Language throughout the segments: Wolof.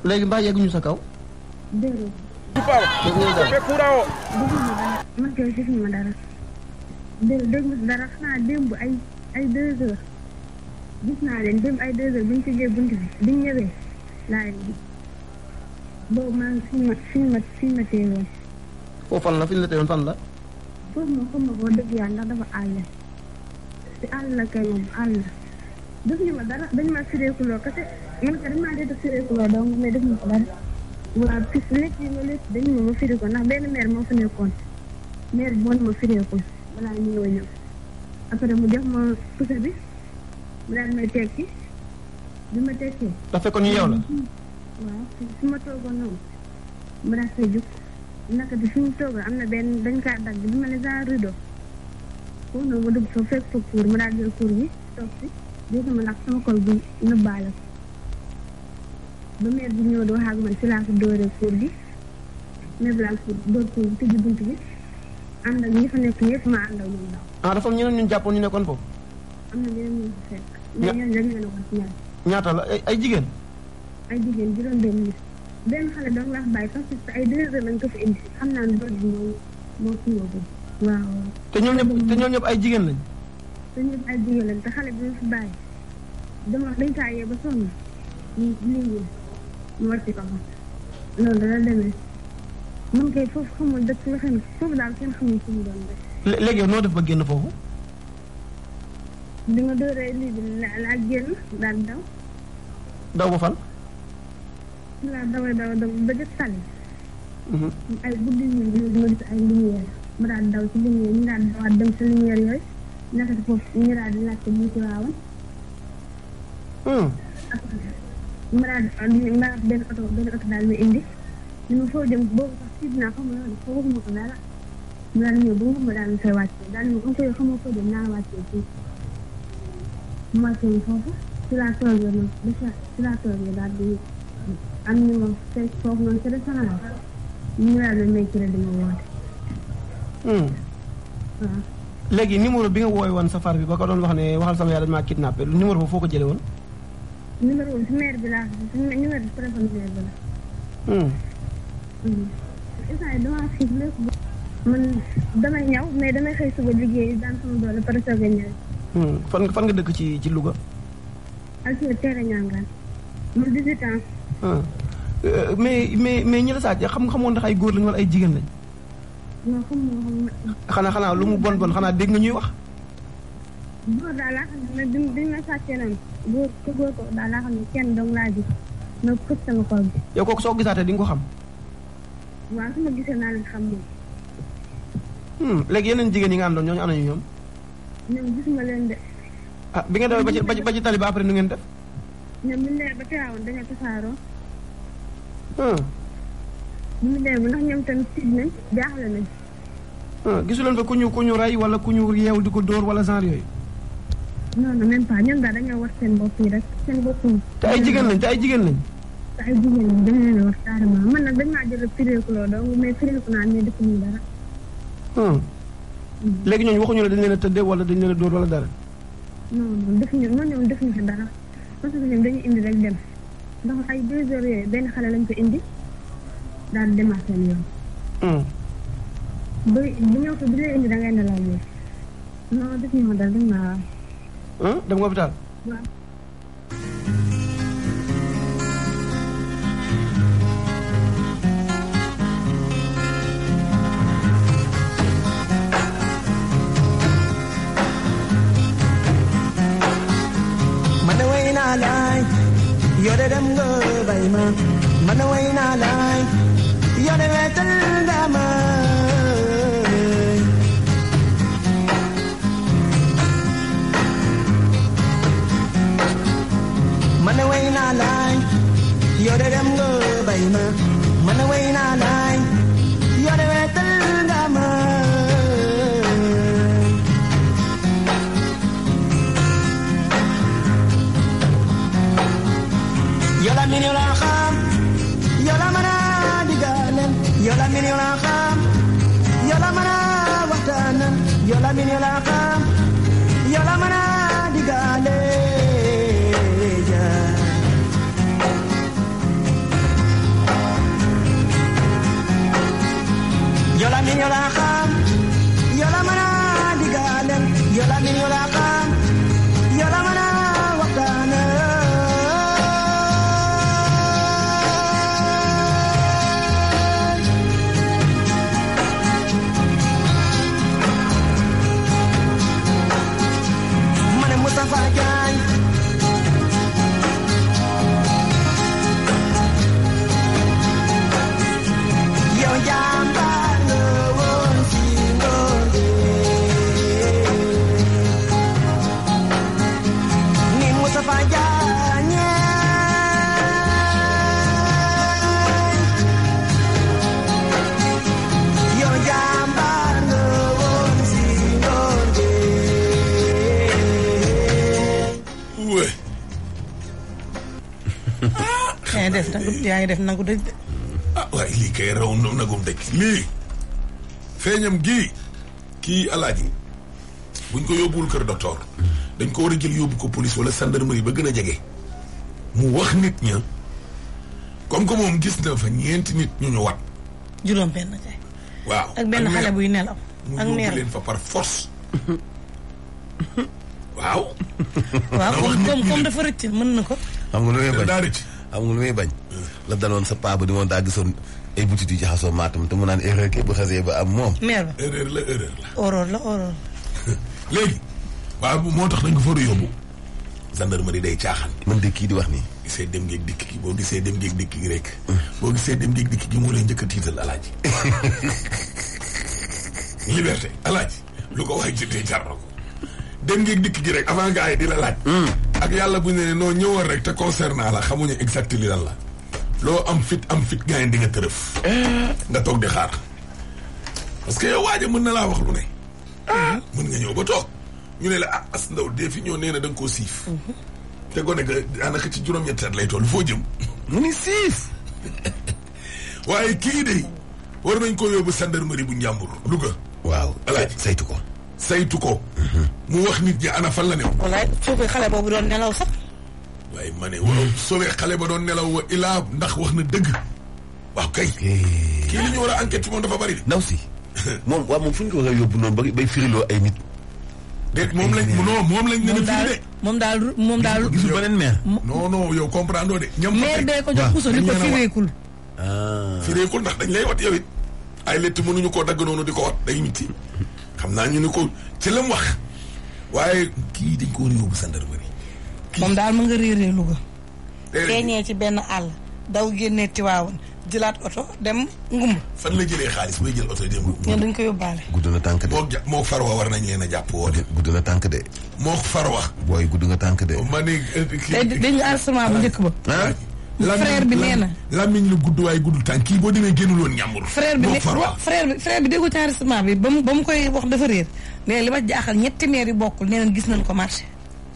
léegi mbaa yegguñu sa kaw. déedéet. man kay gis ma dara. dégg ma dara xanaa démb ay 2 heures. gis naa leen démb ay 2 heures bu ñu tijjee bunt bi biñ ñëwee laa leen gis. boobu maa ngi fi ma teewoon. foofu fan la fi ñu la teewoon fan la. foofu moom xam nga boo dëgg yàlla ndax dafa àll. te àll la kay moom àll. def ñu ma dara dañu ma fireekuloo kese man kay dañu maa dee fireekuloo donc mais def ñu ko dara. waaw pis lépp yi ma lépp dañu ma firee ko ndax benn maire moo fa nekkoon. maire bi moo ma fireekul balaa ñu ñëw ñëw. après mu jox ma pusa bi mu daal may tekki bi ma tekkee. dafa fekkoon ñu yow la. waaw fi ma toogoon noonu mu daal fay jóg naka bi fi mu toogoon am na benn dañ kaa dagg bi ma ne genre rideau foofu noonu ma dugg fa fekk fa kuur mu daal jël kuur bi toog si dégg ma nag sama kol bi nëbbaale ko ba maire bi ñëw di wax ak man si laa ko dóoree kuur gi maire bi laa ko dóor kuur bi tëj bunt bi ànd ak ñi fa nekk ñëpp ma ànd ak ñoom daw. ah dafa am ñeneen ñu jàppoon ñu nekkoon foofu. am na ñeneen ñu fa fekk. mais ñooñu dañu leen a wax ñaar. ñaata la ay jigéen. ay jigéen juróom-benn nit benn xale doon wax bàyyi parce que ay 2 heures lañ ko fi indi xam naa ne doot bi moo kii woo ko waaw. te ñoom ñëpp ay jigéen lañ. te ñëpp ay jigéen lañ te xale bi ma fi bàyyi dañ kaa yee ba sonn ñu war ci ko loolu dana demee man kay foofu xamul dëkk la xam foofu daal kenn xamul fu mu doon rek. léegi yow noo def ba génn foofu. di nga dooree lii bi laa génn daal daw. daw ba fan. laa dawee daw ba jot tali. ay guddi ñu ma gis ay lumière ma daal daw ci lumière ñu daal dawaat dem ci lumière yooyu naka foofu ñu daal di laajte bu ñu ci waawoon. ma daal benn oto daal ma indi ni ma foo jëm boobu sax siit naa xam nga foo waxuma ko dara mu daal ñëw ba ma daal ma fay wàccee daal ma am koy xamoo foo jëm naa wàccee fii ma wàccee foofu ci laa toogee noonu ci laa toogee daal di am ñu ma fekk foofu noonu ci restaurant ñu daal di may crédit ma woote. waaw. léegi numéro bi nga wooy woon sa far bi ba ko doon wax ne waxal sama yaay dañ maa kidnappé numéro boobu foo ko jëlee woon. numéro boobu si maire bi laa ko numéro bi téléphone maire bi la. instant yii damaa xiif lépp man damay ñaw mais damay xëy suba liggéey daan sama doole pare soog a ñëw. fan nga dëkk ci Louga. Alfayda Tere Ñangaan man 18 ans. mais ñi la sàcc xamoon ndax ay góor lañ wala ay jigéen lañ. non xanaa lu mu bon xanaa dégg nga ñuy wax. góor daal laa xam ne bi ma sàccee noonu góor ko daal laa xam ne kenn dong laa gis ma këpp sama kol bi. yow kooku soo gisaatee di nga ko xam. waaw su ma gisee naa leen xam moom. léegi yeneen jigéen yi nga àndoon ñooñu anañu ñoom. ñoom gisuma leen de. ah bi nga demee ba ci tali ba après nu ngeen def. ñoom ñu ne ba teewoon dañoo tasaaroo. ñu ne ba ndax ñoom tamit tiit nañ jaaxle nañ. gisu leen fa ku ñu rey wala ku ñu yeew di ko dóor wala genre yooyu. non non même pas ñoom daal dañoo war seen bopp yi rek seen bopp yi. te ay jigéen lañ. te ay jigéen lañ dañ leen a wax carrément man nag dañ maa jël firéekuloo donc mais firéeku naa mais defuñu dara. léegi ñooñu waxuñu la dañ leen a tëddee wala dañ leen a dóor wala dara. non non defuñu fi dara parce que ñoom dañuy indi rek dem ndax ay 2 heures yooyu benn xale lañ ko indi daal di demaat seen yoon. bu ñëw ko bi lay indi da ngay nelaw yow. non defuñu ma dara dañ maa waaw. dem nga hôpital. waaw. Yore dem nga bay ma man way naa laay yore wetal nga ma man way naa laay yore dem nga bay ma man way naa laay yore wetal nga ma yola min yola xam yola mana digalen yola min yola xam yola mana waxtanan yola min yola xam yola mana digalen Moustapha Diagne yow jàmbaar nga woon si ngoone ni Moustapha Diagne yow jàmbaar nga woon si ngoone yaa ngi def nangu dëj de. ah waaye lii kay raw nagum dëj lii feeñam gii kii alaaji buñ ko yóbbuwul kër docteur dañ ko war a jël yóbbu ko police wala gendarmerie ba gën a jege mu wax nit ña comme que moom gis na fa ñeenti nit ñu wat juróom benn kay. waaw ak benn xale buy nelaw. ak mu meer yóbbu leen fa par force waaw. waaw comme dafa rëcc mën na ko. xam nga lu may bañ daa rëcc. xam nga lu may bañ. la daloon sa paa ba di moom daa gisoon ay butit yu jaxasoo maatam te mu naan erreur ke bu xasee ba am moom. meer ba erreur la. horreur. léegi waaw moo tax dañ ko fa war a yóbbu gendarmerie day caaxaan. man de kii di wax nii. gisee dem ngeeg dikk gi boo gisee dem ngeeg dikk gi rek. boo gisee dem ngeeg dikk gi moo lay njëkk a tiital alaaji. liberté alaaji lu ko waay jëndee jar na ko. dem ngeeg dikk gi rek avant gars yi di la laaj. ak yàlla bu ñu ne noo ñëwoon rek te concernant la xamuñu exact li lan la. loo am fit gars yi di nga tërëf. nga toog di xaar. parce que yow waaja mën na laa wax lu ne. mën nga ñëw ba toog. ñu ne la as ndaw dee fi ñëw nee na da nga koo siif. te gone ga daanaka ci juróom-ñetti at lay toll foo jëm. mu ni siif. waaye kii de war nañ ko yóbbu gendarmerie bu njàmbur Louga. waaw alaaji saytu ko. saytu ko. mu wax nit ñi ana fan la ne. walaay foofu xale boobu doon nelaw sax. waaye ma ne waaw soobee xale ba doon nelaw wa ilaa ndax wax na dëgg. waaw kay. kii li ñu war a enquête ci moom dafa bari de. ndaw si. moom fu ñu ko war a yóbbu noonu bay firiloo ay nit. déet moom lañ ne firi de. moom daal. gisul beneen meer. non yow comprendre de. ñam meer bee ko jox puso ni ko fireekul. fireekul ndax dañ lay wat yow it. ay lett mënuñu koo dagg noonu di ko wat day mitti. xam naa ñu ni ko ci la mu wax. waaye kii dañ ko war a yóbbu gendarmerie. moom daal mu nga réeree Louga. feeñee ci benn àll. daw génnee Tiwaawan jëlaat oto dem ngumb. fan la jëlee xaalis bay jël oto dem ngumb. ñun dañ ko yóbbaale. gudd na tànk de. moo farwa war nañ leen a jàpp woo de. gudd na tànk de. moo farwa. booy gudd nga tànk de. ma ne dañ nga arrêtement bu njëkk ba. frère bi nee na. lamiñ la gudd waaye gudd tànk kii boo demee génnuloon ñàmbur. frère bi déggu ci arrêtement bi ba mu koy wax dafa réer nee na li ma jaaxal ñetti meer yi bokkul nee na gis nañ ko marché.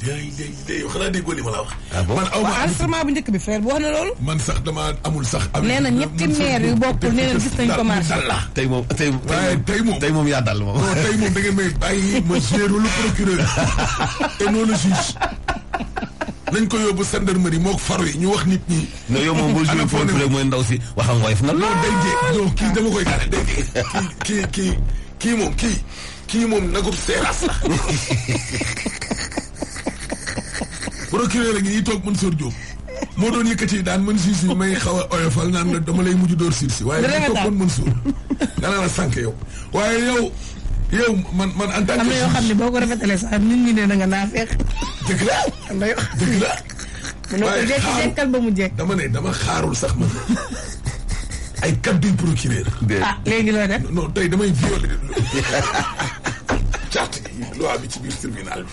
yow xanaa déggoo li ma la wax. man aw ma arrêtement bu njëkk bi frère bi wax na loolu. man sax dama amul sax. nee na ñetti meer yu bokkul nee na gis nañ ko marché. tey moom yaa dal moom. non tey moom da ngeen may bàyyi ma gérer le procureur et non le juge. nañ ko yóbbu gendarmerie moog faru yi ñu wax nit ñi. non yow moom boo joué procureur mooy ndaw si waxam woyof na. non day jee non kii dama koy gàlle day jee kii moom nagub seeraas la. procureur la ngi toog Mansour Diop moo doon yëkkati daan man siis yi may xaw a oyofal naan la dama lay mujj door siis waaye dañ toog man Mansour nga naan la sànq yow waaye yow man en tant que am na yoo xam ne boo ko rafetalee sax nit ñi ne da nga naa fekk dëgg la waaye jekkal ba mu jekk dama xaarul sax man ay kadduy procureur léegi loo def non tey damay violé carte gi loi bi ci biir tribunal bi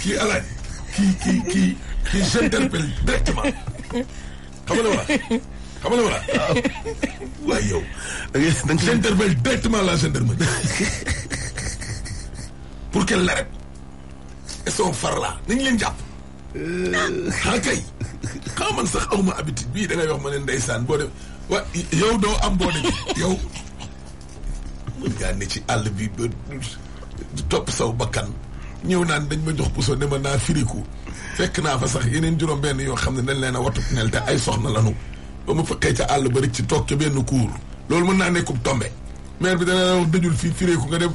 kii alaaj kii j'interpelle directement xam nga la waaye yow j'interpelle directement la gendarmerie pour qu'elle l'arrête et son far là nañ leen jàpp kay xam man sax awma habitude bii da ngay wax ma ne ndeysaan boo dem yow doo am boo dem yow mën ngaa ne ci àll bi ba topp saw bakkan ñëw naan dañ ma jox puso ne ma naa firiku fekk naa fa sax yeneen juróom-benn yoo xam ne dañ leen a wattu nel te ay soxna lanu ba ma fekkee ca àll ba rek ci toog ca benn kuur loolu mën naa nekkub tombe maire bi dana la wax dëjul fii firiku nga dem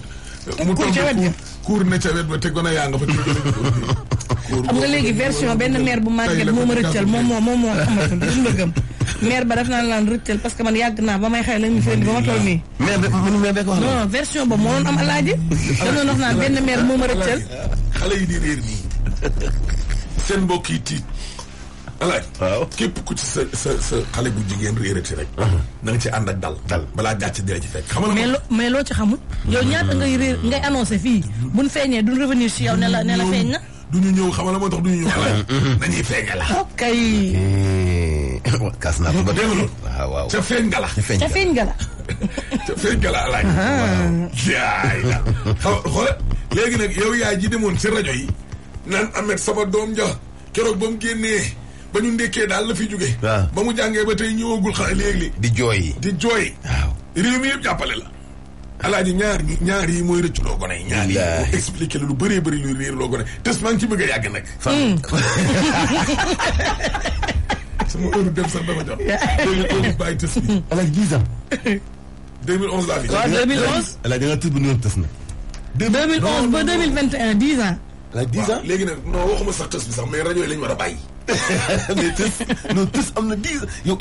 mu tombe kuur ne ca wet ba te gone yaa nga fa xam nga léegi version benn maire bu màgget moo ma rëccal moom moo xamatul du nga gëm maire ba daf naa laan rëccal parce que man yàgg naa ba may xëy lañ ñu fendi ba ma toll nii maire bi ko wax non version ba moo doon am alaaji da doon wax naan benn maire moo ma rëccal xale yi di réer nii seen mbokk yi tiit alaaj waaw képp ku ci sa xale bu jigéen réerati rek na nga ci ànd ak dal balaa gàcc dina ci fekk xam nga mais loo ci xamul yow ñaata ngay réer ngay annoncé fii buñ feeñee duñ revenir si yow ne la feeñ na duñu ñëw xam nga moo tax duñu ñëw alaaj nañuy feeñe la ok kaas naa ko ba dégg waaw ca feeñ nga la ca feeñ nga la ca feeñ nga la alaaj yaay la xoole léegi nag yow yaay ji demoon ci rajo yi naan Ahmed sama doom ja keroog ba mu génnee ba ñu ndekkee daal la fi jóge ba mu jàngee ba tey ñëwagul xale léegi di jooy waaw réew mi yëpp jàppale la alaaji ñaar yi mooy rëccu loo gone yi ñaar yi mu expliqué la lu bëree bëri luy réer loo gone tës maa ngi ci bëgg a yàgg nag sama heure dem sax dafa jot 2011 bàyyi tës bi alaaji 10 ans 2011 laa fi waaw 2011 alaaji da nga tës bu nuyoon tës nag 2011 ba 2021 10 ans alaaji 10 ans léegi nag non waxuma sax tës bi sax mais rajo yi lañu war a bàyyi mais tës non tës am na 10 yow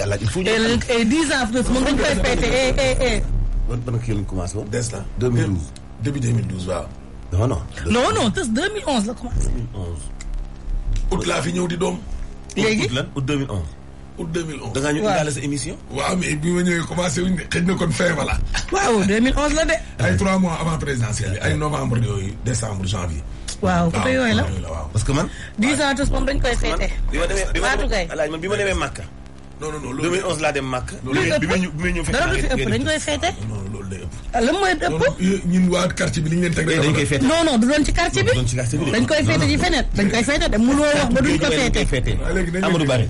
alaaji il faut ñu 10 ans tës moom dañ koy fêté ban kii lañ commencé woon des na 2012 début 2012 waaw non tës 2011 la commencé 2011 août laa fi ñëw di doom léegi août lan août 2011 août 2011 da ngaa ñu indaale sa émission waaw mais bi ma ñëwee commencé wuñ ne xëj na kon fin voilà waaw 2011 la de ay 3 mois avant présidentielle yi ay novembre yooyu décembre janvier waaw côté yooyu la waaw parce que man 10 ans tës moom dañ koy fêté alaaji man bi ma demee Màkka non 2011 laa dem Màkka bi may ñëw fekk dara du fi ëpp dañ koy fêté non loolu day ëpp lan mooy ëpp ñun waa quartier bi li ñu leen teg dañ koy fêté non du doon ci quartier bi dañ koy fêté ci feneen dañ koy fêté de mënoo wax ba duñ ko fêté Amadou Bari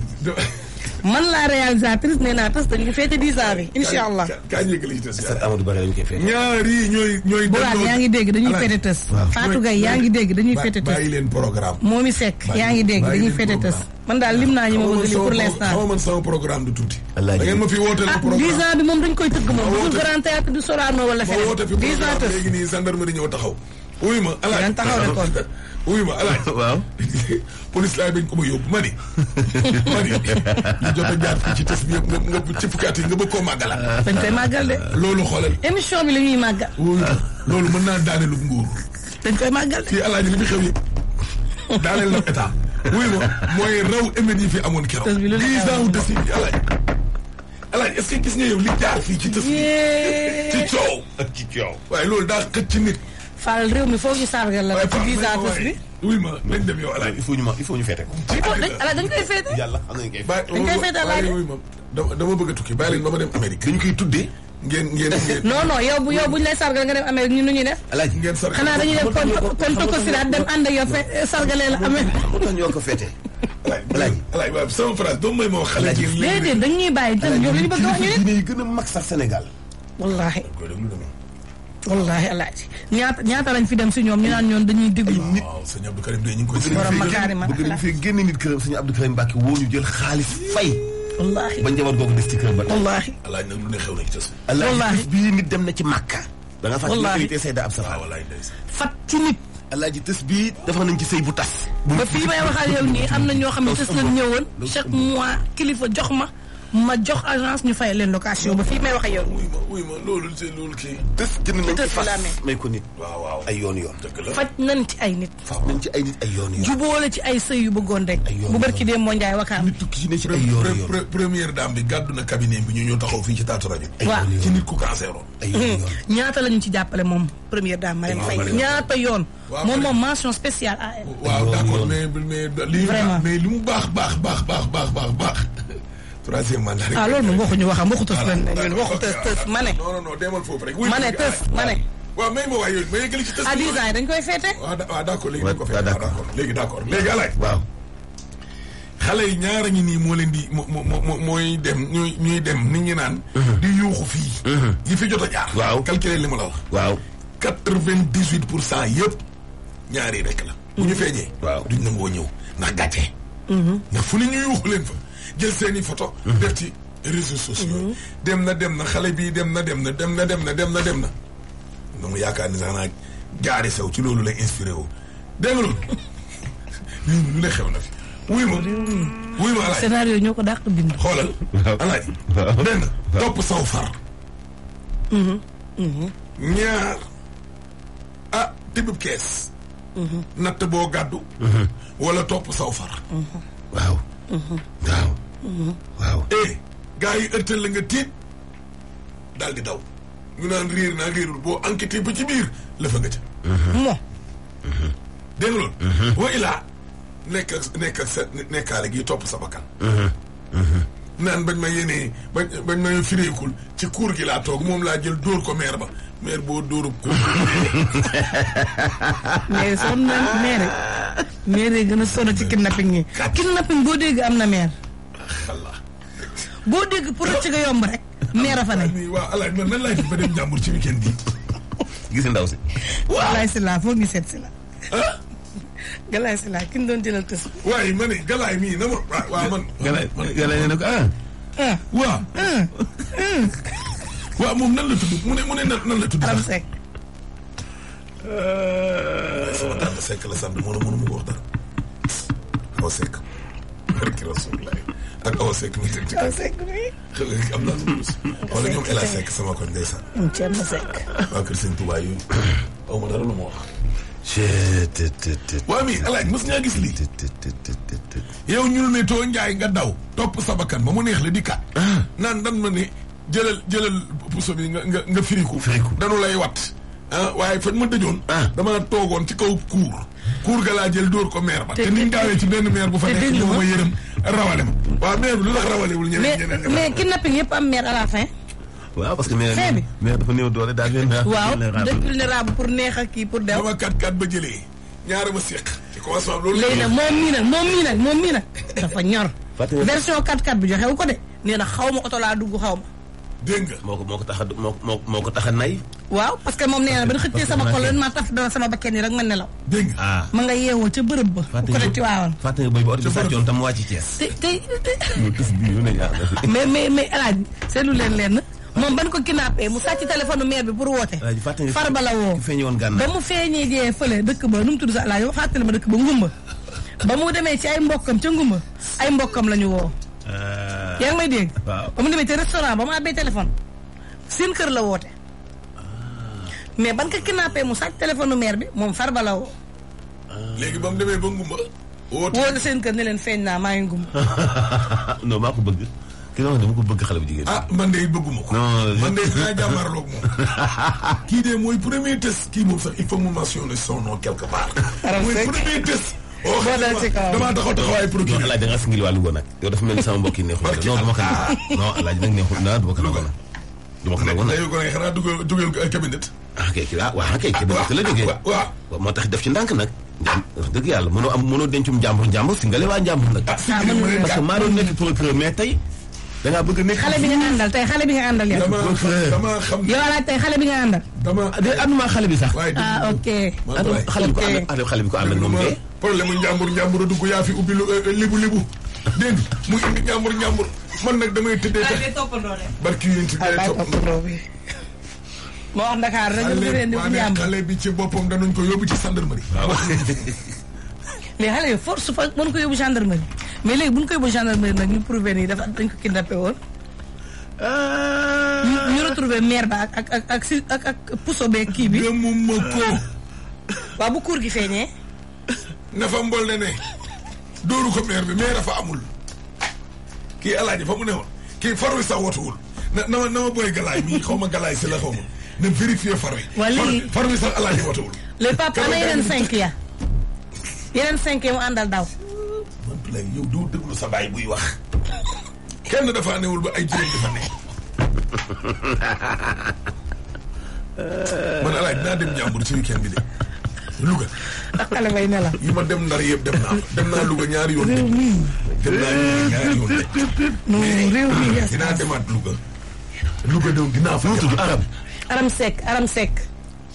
man la réalisatrice nee naa tas dañuy fêté 10 ans bi incha allah. kaa ñu yëgali ci tës Stade Amadou Barry dañu koy fêté. ñaari ñooy. Bourane yaa ngi dégg dañuy fêté tës. Fatou Gueye yaa ngi dégg dañuy fêté tës. bàyyi leen programme. Momi Seck yaa ngi dégg dañuy fêté tës. man daal lim naa ñi ma bëgg li pour l'instant. xaw ma man sama programme du tuuti. da ngeen ma fi wooteel programme 10 ans bi moom dañ koy tëgg moom. bu Grand Théâtre du Sorano wala feneen. 10 ans tës léegi nii gendarmerie ñëw taxaw. wuy ma alaaj daan taxaw rek kon. wuy ma alaaj waaw. police laay bañ ko ma yóbbu ma ni ñu jot a jaar fii ci tës bi yëpp nga ci fukkaat yi nga bëgg koo màggalaat. dañ koy màggal de. loolu xoolal. émission bi la ñuy màggal. loolu mën naa daaneelu nguur. dañ koy màggal de. fii alaaji li fi xew yëpp daaneel na état. wuy ma mooy raw éméne yi fi amoon keroog. tës bi lu la 10 ans wu tës yi alaaji. alaaji est-ce que gis nga yow li jaar fii ci tës bi. ci coow. ci coow. waaye loolu daa xëcc ci nit. Fall réew mi foog ñu sargal la ci 10 ans tës bi. wuy ma nañ dem yow alaaji. il faut ñu fêté ko. dañ koy fêté. yàlla xam nañu koy fêté. dañ koy fêté alaaji. wuy ma dama bëgg a tukki bàyyi leen ba ma dem Amérique. dañu koy tuddee. ngeen non yow buñ lay sargal nga dem Amérique ñun nu ñuy def. alaaji ngeen sargal xanaa dañuy def kon ko siraat dem ànd ak yow sargalee la Amérique. moo tax ñoo ko fêté. alaaji waaw sama phrase doo may ma wax xale. déedéet dañuy bàyyi tam ñoom li ñu bëgg a wax ñu ne. diine yi gën a mag sax Sénégal. wallaahi alaaji ñaata lañ fi dem si ñoom ñu naan ñoon dañuy déglu nit. waaw sëñ Abdou Karim de ñu ngi koy. borom makaarima bëgg nañ fee génne nit këram sëñ Abdou Karim Mbacke woo ñu jël xaalis fay. wallaahi ba njaboot googu des ci këram ba tey. wallaahi alaaji nag lu ne xew na ci tës. alaaji bii nit dem na ci Makka. da nga fàttali wallaahi tey Seyda Absa Fall. wallaahi ndeysaan. fat ci nit. alaaji tës bii dafa nañ ci sëy bu tas. ba fii may waxal yow nii am na ñoo xam ne tës lañ ñëwoon chaque mois kilifa jox ma jox agence ñu fay leen location ba fii may wax ak yow. wuy ma loolu kii. tës jënd nañ ci fas la amee. may ko nit. waaw ay yoon. dëgg la faj nañ ci ay nit. fas nañ ci ay nit ay yoon. jubóole ci ay sëy yu bëggoon rek. bu barki dee moo njaay wakaam. nit tukki ci ne ci ay yoon. première dame bi gàddu na cabinet bi ñu ñëw taxaw fii ci taatu rajo. waaw ci nit ku canceroon. ay yoon. ñaata lañu ci jàppale moom première dame Marème Faye ñaata yoon. moom mention spéciale à elle. waaw d'accord mais vraiment mais li mu baax. troisième mandat rek. loolu moom waxuñu waxu tës lan ñun waxu tës ma ne. non demal foofu rek. ma ne tës ma ne. waaw may ma waay yooyu ma yëgali ci tës. 10 ans yi dañ koy féete. waaw d'accord léegi dañ ko féete léegi d'accord léegi alaaj waaw. xale yi ñaara ngi nii moo leen di mooy dem ñuy dem nit ñi naan. di yuuxu fii. yi fi jot a jaar. waaw calculer li ma la wax. waaw. 98% yëpp ñaari rek la. bu ñu feeñee. waaw duñ nangoo ñëw ndax gàcce. ndax fu ne ñu yuuxu leen fa. jël seeni photo def ci réseaux sociaux dem na xale bii dem na mu yaakaar ni sax naa jaari sew ci loolu lay inspiré wu dégg nga loolu lu ne xew na fi wuy ma alaaj scénario ñoo ko dàq bind xoolal alaaj benn topp saw far ñaar tibib kees natt boo gàddu. wala topp saw far. waaw. waaw. waaw. gars yi ërtal la nga tiit daal di daw. ñu naan riir naa riirul boo enquêté ba ci biir la fa nga ca. dégg nga loolu. wa ilaa nekk ak sa nekkaale gi topp sa bakkan. naan bañ ma yéenee bañ ma fireekul ci kuur gi laa toog moom laa jël dóor ko meer ba meer boo dóorub kuur. mais sonn na meer yi gën a sonn ci kidnapping yi. kidnapping boo dégg am na meer. xalaa. boo dégg pour rëcc nga yomb rek. meer a fa ne. waaw alaaj man nan laay fi ba dem jàmbur ci weekend bi. gis ndaw si. Galaay si laa foog ñu seet si la. Galaay si laa ki ñu doon jëlal tës. waaye ma ne galaay mii na ma waaw man. galaay ne ko waaw. waaw moom nan la tudd mu ne nan la tudd. Aram Seck. sama tànn Seck la sant mënu ma ko wax dara. Awa Seck. barki Rasulullah ak Awa Seck mi teg ci Awa Seck mi. am naa lu wala ñoom El Hadj Seck sama koñ ndeysaan. Thierno Seck. waa kër Sëñ Tuubaa yooyu aw ma dara lu ma wax. waa mi El Hadj mos ngaa gis lii. yow ñul ne too njaay nga daw topp sa bakkan ba mu neex la di kat. naan dan ma ne jëlal puso bi nga firiku. danu lay wat. waaye fan ma dëjoon. dama toogoon ci kaw kuur ga laa jël dóor ko meer ba. te ni ñu daawee ci benn meer bu fa nekk moo ma yërëm rawale ma. waaw meer bi lu tax rawalewul ñeneen mais kidnapping yëpp am meer à la fin. waaw parce que meer dafa néew doole daal waaw vulnérable pour neex ak kii pour dew. dama kat ba jëlee ñaara ma séq ci commencement loolu. léegi nag moom mii nag dafa ñor. version 4x4 bi joxewu ko de. nee na xaw ma oto laa dugg xaw ma. dégg nga moo ko tax a nay. waaw parce que moom nee na ba nga xëccee sama xol maa taf dana sama bakkeen yi rek ma nelaw. dégg nga ma nga yeewoo ca bërëb ba. bu ko ci waawoon. fàtte nga béy ba oto bi sàccoon tam wàcc Thiès. mais El Hadj seetlu leen moom ban ko kidnappé mu sàcc téléphone maire bi pour woote. Farba la woo ba mu feeñee jee fële dëkk ba nu mu tudd sax laa yow fàttali ma dëkk ba Ngumba. ba mu demee ci ay mbokkam ca Ngumba ay mbokkam la ñu woo. yaa ngi may dégg. waaw ba mu demee ci restaurant ba mu abbee téléphone seen kër la woote. mais ban ko kidnappé mu sàcc téléphone maire bi moom Farba la woo. léegi ba mu demee ba Ngumba. woote seen kër ne leen feeñ naa maa ngi Ngumba. non maa ko bëgg. ki nga xam ne dama ko bëgg xale bu jigéen. man de bëgguma ko. man de dinaa jàmmarloog moom. kii de mooy premier test. kii moom sax il faut mu mentionner son nom quelque part. mooy premier test. damaa taxawaay procureur. Alaaji da ngaa singil waa Louga nag. yow dafa mel ni sama mbokk yi neexul. non dama ko non Alaaji nag neexul naa dama ko nangu nag. dama ko nangu nag yow kon xanaa dugal cabinet. kay cabinet la jógee. waaw moo tax def ci ndànk nag. wax dëgg yàlla mënoo dencum njàmbur singale waa njàmbur nag. parce que maa doon nekk procureur mais tey da ngaa bëgg a nekk. xale bi nga àndal tey xale bi nga àndal yow. dama xam yow alaaj tey xale bi nga àndal. ànduma xale bi sax. ok. xale bi ko ànd ak moom de. problème mu njàmbur a dugg yaa fi ubbi libu dégg mu indi njàmbur man nag damay tëddee tax. barki yéen ci day toppandoo bi. moo wax Dakar rek ñu leen di njàmbur xale bi ci boppam danañ ko yóbbu ci gendarmerie. mais xale yi force fa mën ko yóbbu gendarmerie mais léegi bu ñu ko yóbbu gendarmerie nag ñu prouvé nii dafa dañ ko kidnappé woon. ñu retrouvé maire ba ak puso beeg kii bi. gëmuma ko. waaw bu kuur gi feeñee. na fa mbol ne dóoru ko maire bi maire dafa amul. kii alaaji fa mu ne woon kii far wi sax wotuwul na ma booy galaay mii xaw ma galaay si la xaw ma na vérifier far wi. waa léegi far wi sax alaaji wotuwul. les pape ana yeneen 5 ya. yeneen 5 yi mu àndal daw. man lay yow doo déglu sa baay buy wax. kenn dafa newul ba ay jigéen dafa ne. man alaaj naa dem jàmbur ci weekend bi de. Louga. ndax xale bay ne la. yi ma dem Ndar yëpp dem naa Louga ñaari yoon. réew mi dem naa ñaari yoon de. non réew mi dinaa demaat Louga. Louga de dinaa fa tudd arab. Aram Seck.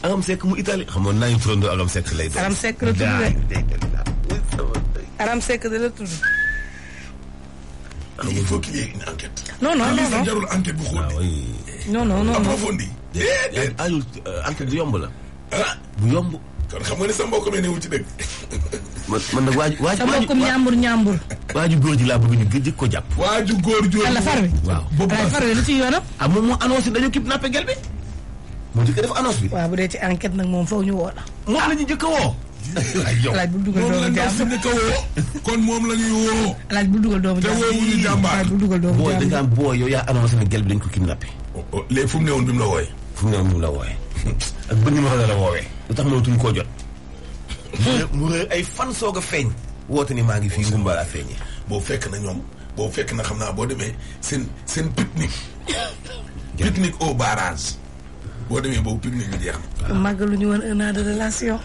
Aram Seck mu Italie. xamoon naa ñu turandoo Aram Seck lay doon. Aram Seck la tudd de. Aram Seck de la tudd. il faut qu'il y ait une enquête. non jarul enquête bu xóot. non approfondi. ayul enquête bu yomb la. bu yomb. kon xam nga ne sa mbokk mi newul ci dëgg. man nag waaju sa mbokkum ñàmbur. waaju góor ji laa bëgg ñu gëj ko jàpp. waaju góor jooju. ala far bi. waaw boobu far bi lu ci yoonam. moom moo annoncé dañu kidnappé gel bi. moo njëkk a def annonce bi. waaw bu dee ci enquête nag moom foog ñu woo la. moom la ñu njëkk a woo. alaaj bul dugal doomu jàmbur kon moom la ñuy woo. alaaj bul dugal doomu jàmbur te woowuñu jàmbaar. alaaj bul dugal doomu jàmbur booy da nga am booy yow yaa annoncé ne gel bi dañ ko kidnappé. léegi fu mu newoon bi mu la wooyee. fu mu newoon bi mu la wooyee. ak ba numéro la woowee. lu tax mënatuñ koo jot. mu rëy ay fan soog a feeñ. woote ni maa ngi fii ngumba laa feeñee. boobu fekk na ñoom boobu fekk na xam naa boo demee seen pique-nique. pique-nique au barrage. boo demee boobu pique-nique bi jeex na. màggalu ñu woon 1 an de relation.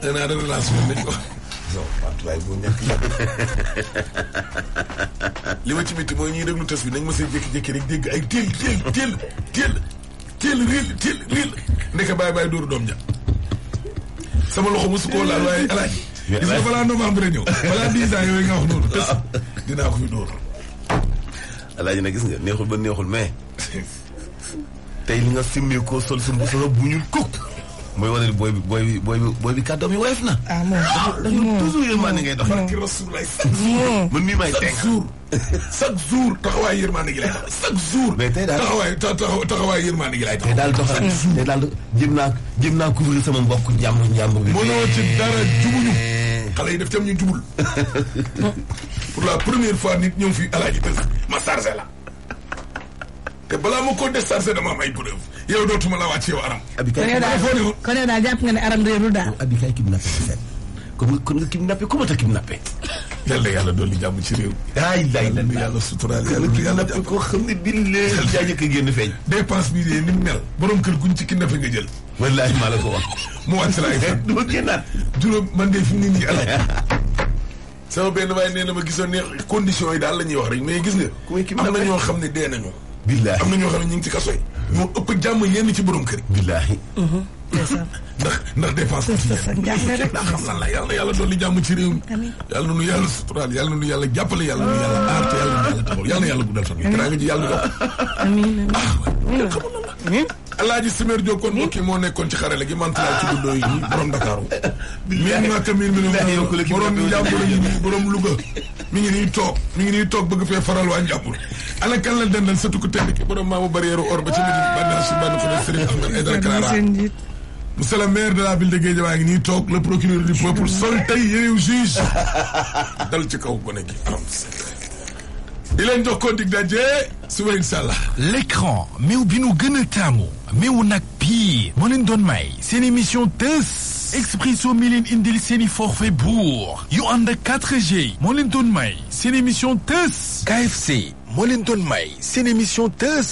1 an de relation nañ ko. non Fatou boo ñàkk li ma ci métti mooy ñuy déglu test bi nañ ma see jékki-jékki rek dégg ay teel riil ndeke bàyyi dóoru doom ja sama loxo mosu koo laal waaye alaaji gis nga balaa novembre ñëw balaa 10 ans yooyu nga wax noonu test dinaa ko fi dóor. alaaji nag gis nga neexul ba neexul mais tey li nga simmee koo sol sa mbuso bu ñuul kuk mooy wane ni booy bi kàddoom yi woyof na. ah moom toujours yërmande ngay dox. barki Rasulullah man mii may teg chaque jour taxawaay yërmande gi lay tax chaque jour. mais tey daal taxawaay yërmande gi lay tax. tey daal doxal tey daal jëm naa couvrir sama mbokk njàmbur bi. mënoo ci dara jubuñu. xale yi def tam ñu jubul. pour la première fois nit ñëw fi alaaji tës ma chargé la. te balaa ma ko déchargé dama am ay preuve yow dootuma la wàcc yow aram. kon yow daal jàpp nga ne aram réerul daal. abi kay kidnappé set kon nga kidnappé comment a kidnappé. yàlla dolli jàmm ci réew. yàlla suturaal yàlla kidnappé koo xam ne bii jaa njëkk a génn feeñ. dépense bi de ni mu mel. borom kër guñ ci kidnappé nga jël. wallaahi maa la ko wax. mu wàcc la ay fan. du ma génnaat. juróom man de fi mu ne nii ala. sama benn waaye nee na ma gisoon ne conditions yi daal la ñuy wax rek mais gis nga. am na ñoo xam ne dee nañu. billaahi am na ñoo xam ne ñu ngi ci kaso yi. ñoo ëpp jàmm yenn ci borom kër. billaahi. ndax dépense quotidienne. ndax xam lan la yàlla dolli jàmm ci réew mi. yàlla nu yàlla suturaal yàlla nu yàlla jàppale yàlla nu yàlla aar te yàlla nu yàlla taxaw yàlla yàlla guddal fan yi. teraanga ji yàlla dox. amiin amiin xamul lan la. Alaaji Simer Diop kon mbokk yi moo nekkoon ci xarale gi mantulaay ci guddoo yi borom Dakar. miin Màkka miin borom njàmbur yi nii borom Louga mi ngi nii toog bëgg fee faral waa njàmbur. ana kan la dendal sëtu ko tedd ki borom maamu barrière or ba ci Médine Bandar si Mbane ko Serigne Ahmed Aïdara Clara. monsieur le maire de la ville de Guédiawaye ngi nii toog le procureur du peuple sol tey yéew juge dal ci kaw gone gi aram di leen jox ko dig daje suba inshallah. L'écran meew bi nu gën a taamu meewu nag pire moo leen doon may seen émission tës Expresso mi leen indil seeni forfait bourg yu ànd ak 4G moo leen doon may seen émission tës KFC moo leen doon may seen émission tës